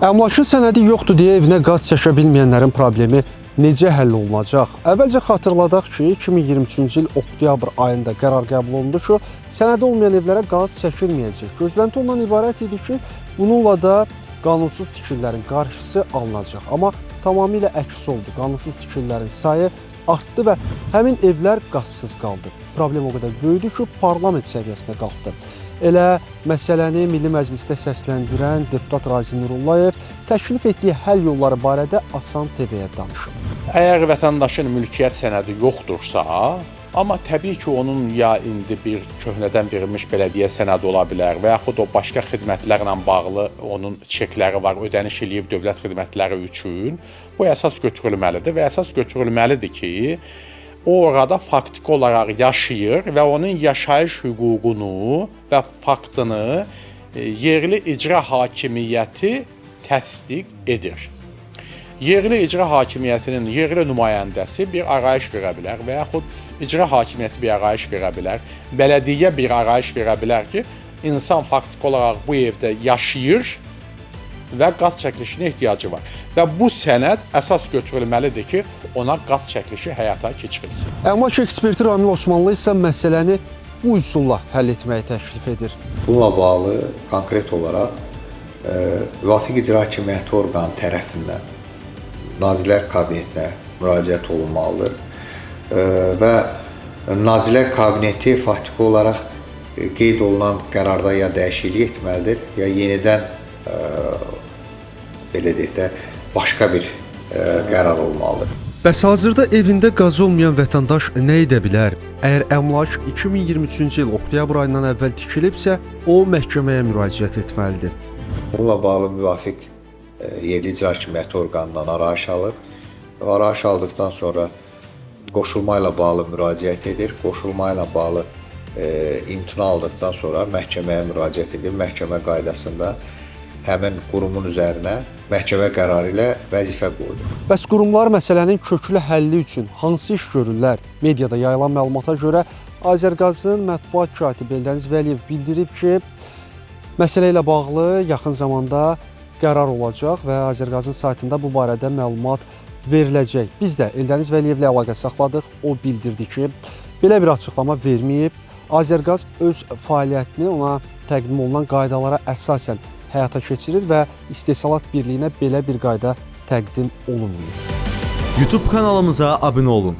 Əmlakın sənədi yoxdur deyə evinə qaz çəkə bilməyənlərin problemi necə həll olunacaq? Əvvəlcə xatırladaq ki, 2023-cü il oktyabr ayında qərar qəbul olundu ki, sənədi olmayan evlərə qaz çəkilməyəcək. Gözlənti ondan ibarət idi ki, bununla da qanunsuz tikililərin qarşısı alınacaq. Amma tamamilə əksi oldu. Qanunsuz tikililərin sayı artdı və həmin evlər qazsız qaldı. Problem o qədər böyüdü ki, parlament səviyyəsinə qalxdı. Elə məsələni Milli Məclisdə səsləndirən deputat Razi Nurullayev təklif etdiyi həll yolları barədə Asan TV-yə danışıb. Əgər vətəndaşın mülkiyyət sənədi yoxdursa, amma təbii ki, onun ya indi bir köhnədən verilmiş bələdiyyə sənədi ola bilər və yaxud o başqa xidmətlərlə bağlı onun çekləri var, ödəniş eləyib dövlət xidmətləri üçün. Bu əsas götürülməlidir və əsas götürülməlidir ki, o orada faktiki olaraq yaşayır və onun yaşayış hüququnu və faktını yerli icra hakimiyyəti təsdiq edir. Yerli icra hakimiyyətinin yerli nümayəndəsi bir arayış verə bilər və yaxud icra hakimiyyəti bir arayış verə bilər, bələdiyyə bir arayış verə bilər ki, insan faktiki olaraq bu evdə yaşayır və qaz çəkilişinə ehtiyacı var. Və bu sənəd əsas götürülməlidir ki, ona qaz çəkilişi həyata keçirilsin. Əmlak eksperti Ramil Osmanlı isə məsələni bu üsulla həll etməyi təklif edir. Bununla bağlı konkret olaraq müvafiq icra hakimiyyəti orqanı tərəfindən Nazirlər Kabinetinə müraciət olunmalıdır və Nazirlər Kabineti faktiki olaraq qeyd olunan qərarda ya dəyişiklik etməlidir, ya yenidən belə deyək də başqa bir qərar olmalıdır. Bəs hazırda evində qaz olmayan vətəndaş nə edə bilər? Əgər əmlak 2023-cü il oktyabr ayından əvvəl tikilibsə, o məhkəməyə müraciət etməlidir. Bununla bağlı müvafiq yerli icra hakimiyyəti orqanından arayış alır. Arayış aldıqdan sonra qoşulma ilə bağlı müraciət edir. Qoşulma ilə bağlı imtina aldıqdan sonra məhkəməyə müraciət edir. Məhkəmə qaydasında həmin qurumun üzərinə məhkəmə qərarı ilə vəzifə qoyulur. Bəs qurumlar məsələnin köklü həlli üçün hansı iş görürlər? Mediada yayılan məlumata görə Azərqazın mətbuat katibi Eldəniz Vəliyev bildirib ki, məsələ ilə bağlı yaxın zamanda qərar olacaq və Azərqazın saytında bu barədə məlumat veriləcək. Biz də Eldəniz Vəliyevlə əlaqə saxladıq. O bildirdi ki, belə bir açıqlama verməyib. Azərqaz öz fəaliyyətini ona təqdim olunan qaydalara əsasən həyata keçirir və istehsalat birliyinə belə bir qayda təqdim olunmayıb. YouTube kanalımıza abunə olun.